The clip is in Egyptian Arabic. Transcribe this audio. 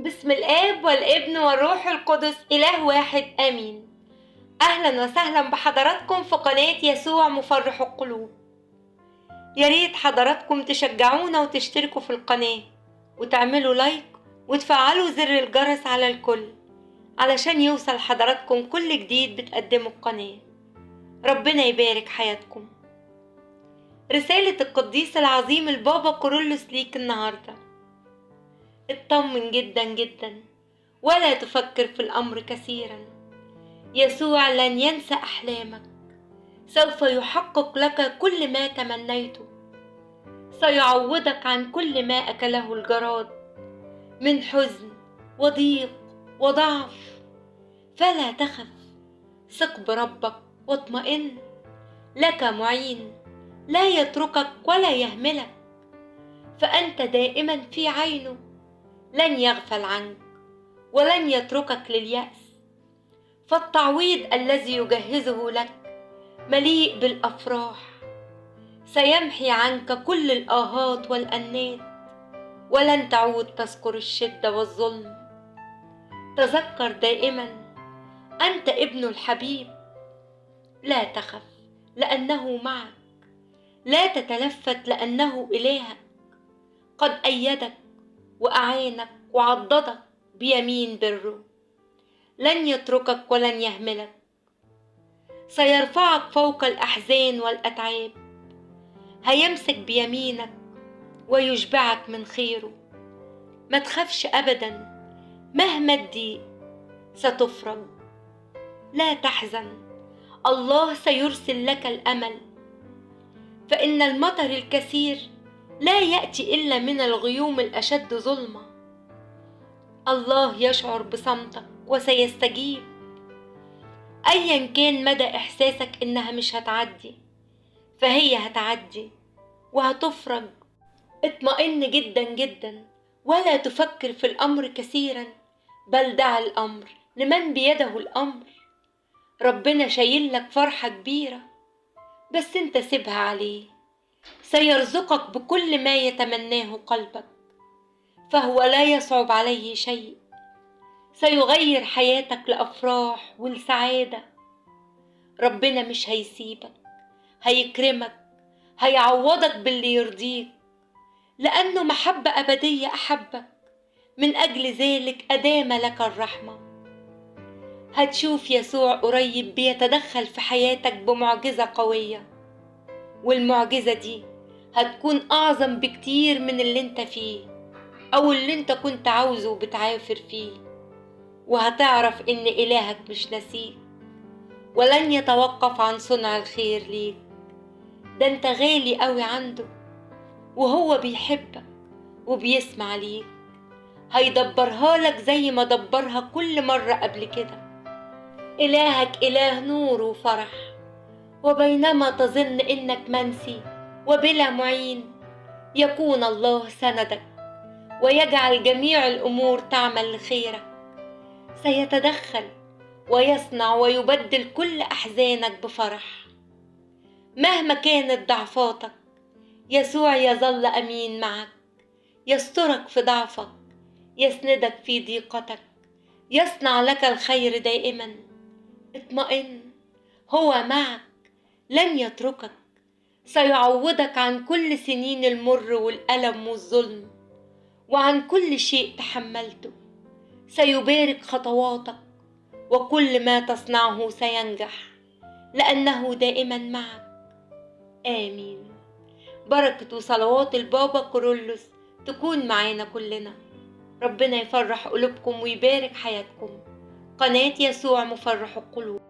بسم الآب والابن والروح القدس إله واحد آمين. أهلا وسهلا بحضراتكم في قناة يسوع مفرح القلوب. يا ريت حضراتكم تشجعونا وتشتركوا في القناة وتعملوا لايك وتفعلوا زر الجرس على الكل علشان يوصل حضراتكم كل جديد بتقدمه القناة. ربنا يبارك حياتكم. رسالة القديس العظيم البابا كورولوس ليك النهاردة: اطمن جدا جدا ولا تفكر في الأمر كثيرا. يسوع لن ينسى أحلامك، سوف يحقق لك كل ما تمنيته، سيعوضك عن كل ما أكله الجراد من حزن وضيق وضعف. فلا تخف، ثق بربك واطمئن، لك معين لا يتركك ولا يهملك، فأنت دائما في عينه، لن يغفل عنك ولن يتركك لليأس. فالتعويض الذي يجهزه لك مليء بالأفراح، سيمحي عنك كل الآهات والأنات، ولن تعود تذكر الشدة والظلم. تذكر دائما أنت ابن الحبيب، لا تخف لأنه معك، لا تتلفت لأنه إلهك، قد أيدك وأعانك وعضدك بيمين بره، لن يتركك ولن يهملك، سيرفعك فوق الأحزان والأتعاب، هيمسك بيمينك ويشبعك من خيره. ما تخافش أبدا، مهما تضيق ستفرج. لا تحزن، الله سيرسل لك الأمل، فإن المطر الكثير لا يأتي إلا من الغيوم الأشد ظلمة. الله يشعر بصمتك وسيستجيب. أيا كان مدى إحساسك إنها مش هتعدي، فهي هتعدي وهتفرج. اطمئن جدا جدا ولا تفكر في الأمر كثيرا، بل دع الأمر لمن بيده الأمر. ربنا شايل لك فرحة كبيرة، بس انت سيبها عليه، سيرزقك بكل ما يتمناه قلبك، فهو لا يصعب عليه شيء. سيغير حياتك لأفراح والسعادة. ربنا مش هيسيبك، هيكرمك، هيعوضك باللي يرضيك، لأنه محبة أبدية أحبك، من أجل ذلك أدام لك الرحمة. هتشوف يسوع قريب بيتدخل في حياتك بمعجزة قوية، والمعجزة دي هتكون أعظم بكتير من اللي انت فيه أو اللي انت كنت عاوزه وبتعافر فيه. وهتعرف إن إلهك مش ناسيك ولن يتوقف عن صنع الخير ليك. ده انت غالي قوي عنده، وهو بيحبك وبيسمع ليك، هيدبرها لك زي ما دبرها كل مرة قبل كده. إلهك إله نور وفرح، وبينما تظن إنك منسي وبلا معين، يكون الله سندك ويجعل جميع الأمور تعمل لخيرك. سيتدخل ويصنع ويبدل كل أحزانك بفرح. مهما كانت ضعفاتك، يسوع يظل أمين معك، يسترك في ضعفك، يسندك في ضيقتك، يصنع لك الخير دائما. اطمئن، هو معك، لن يتركك، سيعوضك عن كل سنين المر والألم والظلم، وعن كل شيء تحملته. سيبارك خطواتك، وكل ما تصنعه سينجح، لأنه دائما معك. آمين. بركة وصلوات البابا كورولوس تكون معانا كلنا. ربنا يفرح قلوبكم ويبارك حياتكم. قناة يسوع مفرح القلوب.